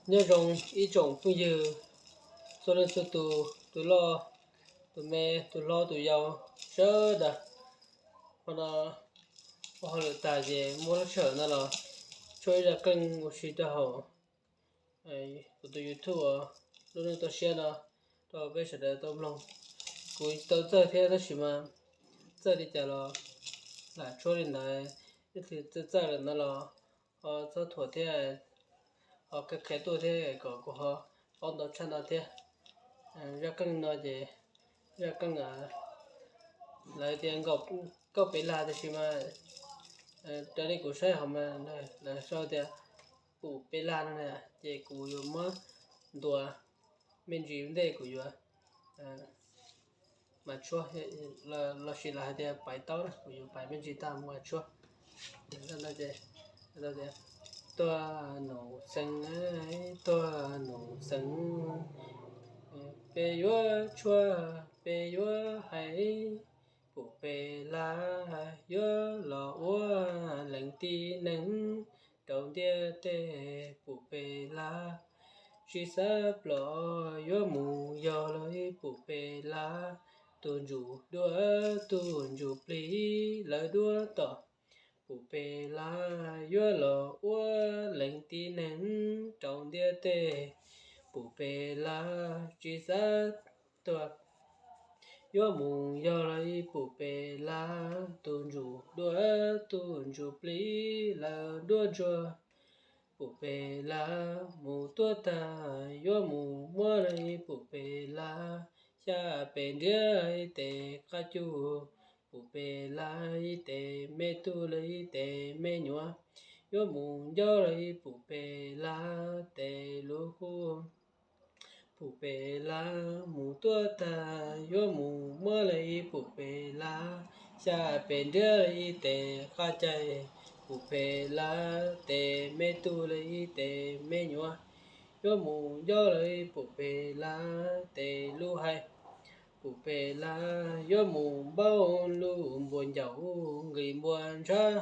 Nyob zoo ib tsoom phooj ywg txhua leej txhua tus, tus loj tus me, tus hlob tus yau sawv daws. Qhov no ua hauj lwm tag ces muab lub sij hawm no los tshuab ib zaj qeej ua si rau hauv kuv tus YouTube uas lub neej toj siab no rau peb sawv daws tau mloog. Kuv tau txawj thiab tab sis mas txawj li cas los lam tshuab li ntawd, ib txwm txawj txawj lawm ntawd los ho txhob thuam thiab, ho qhia qhia tuaj thiab kom kuv ho paub ntau tshaj no thiab. Zaj qeej no ces zaj qeej lawv tias nkauj pem lag tab sis mas raws li kuv saib hauv mas lawv sau tias pum pem lag no na, ces kuv yuav muab ntuas me ntsis ntej kuv yuav mas tshuab, los sis lawv hais tias paiv taub na, kuv yuav paiv me ntsis tag mus tshuab. Tuag nus xeev, tuag nus xeev, peb yuav tshuab, peb yuav hais, pum pem lag yuav los ua leej tib neeg rau ntiaj teb, pum pem lag tsis xav plos yuav mus yog lawm, pum pem lag tus ntsuj duab tus ntsuj plig lawv duab tom, pum pem lag yuav los ua leej tib neeg rau ntiaj teb, pum pem lag tsis xav tuag yuav mus yog lawm, pum pem lag tus ntsuj duab tus ntsuj plig lawv duab ntsuag, pum pem lag mus tuag tag yuav mus muab lawm, pum pem lag xya pem nriab ib tes qab cuj, pum pem lag ib tes me tub lawm ib tes me nyuam, yuav mus ncauj lawm, pum pem lag tes lub hu, pum pem lag mus tuag tag yuav mus muab lawm, pum pem lag xya pem nriab ib tes qab cai, pum pem lag tes me tub lawm ib tes me nyuam, yuav mus ncauj lawm, pum pem lag tes lub hais, pum pem lag yuav mus npaub lub npua ncaus nqis npua ntshav,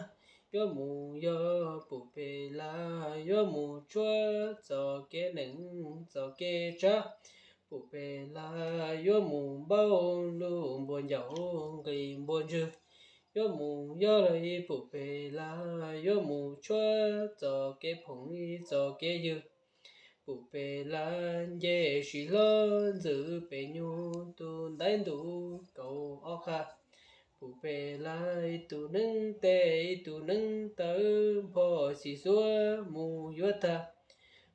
yuav mus yog pum pem lag yuav mus tshuab txoj kev neeg txoj kev tshav, pum pem lag yuav mus npaub lub npua ncaus nqis npua ntswg, yuav mus yog lawm, pum pem lag yuav mus tshuab txoj kev phooj txoj kev ywg, pum pem lag nce sim hlob ntxwm pem nyuj tus ntaiv ntuj kaum ob qha, pum pem lag ib tug neev tes ib tug neev taw npho xim xuab mus yuav tag,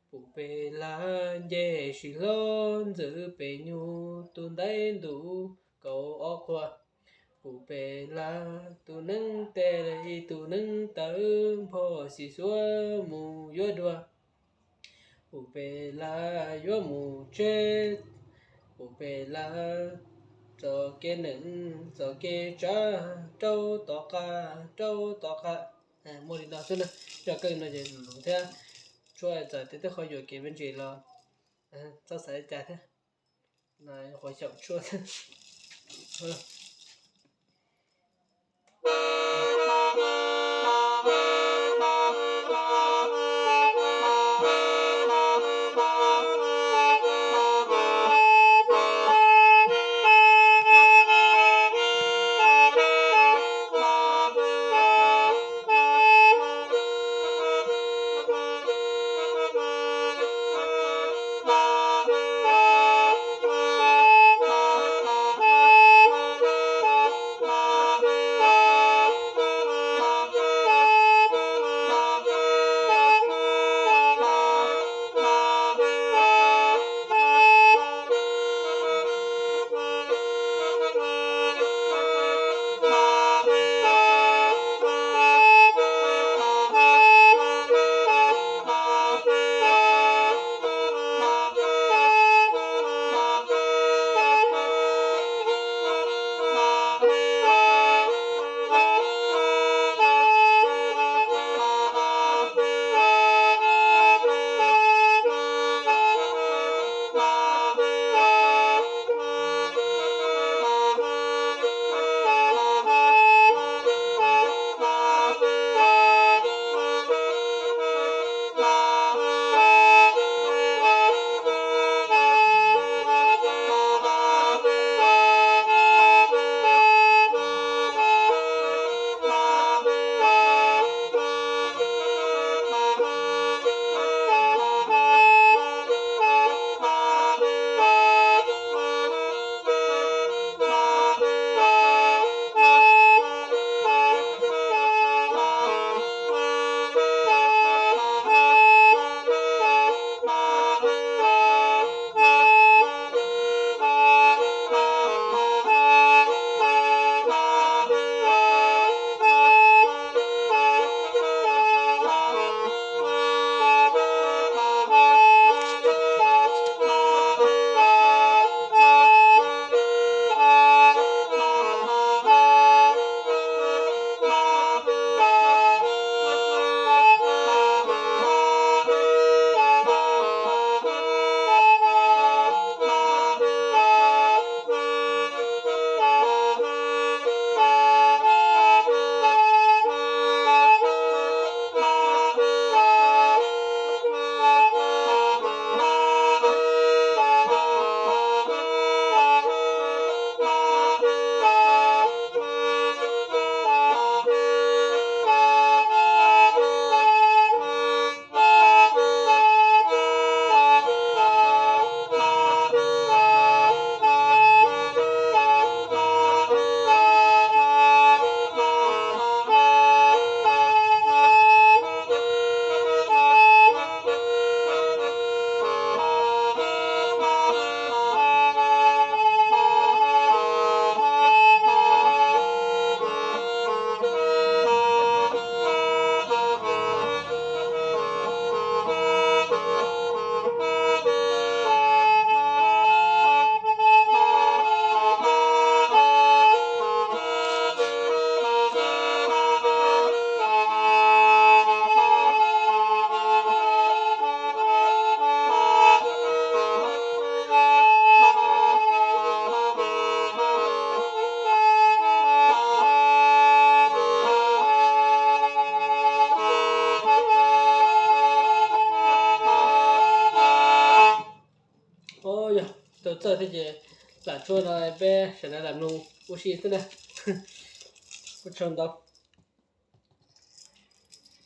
pum pem lag nce sim hlob ntxwm pem nyuj tus ntaiv ntuj kaum ob qha, pum pem lag tus neev tes ib tug neev taw npho xim xuab mus yuav dua, pum pem lag yuav mus tseb, pum pem lag txoj kev neeg txoj kev tshav rau tom qab rau tom qab. Muaj li no xwb na, zaj qeej no ces lus thiab tshuab txawm tias twb qhov yuam kev me ntsis los txhob xav li cas thiab, qhuav xyaum tshuab thiab. Txawj thiab ces lam tshuab no peb sawv daws lam mloog ua si xwb na. Ua tsaug ntau.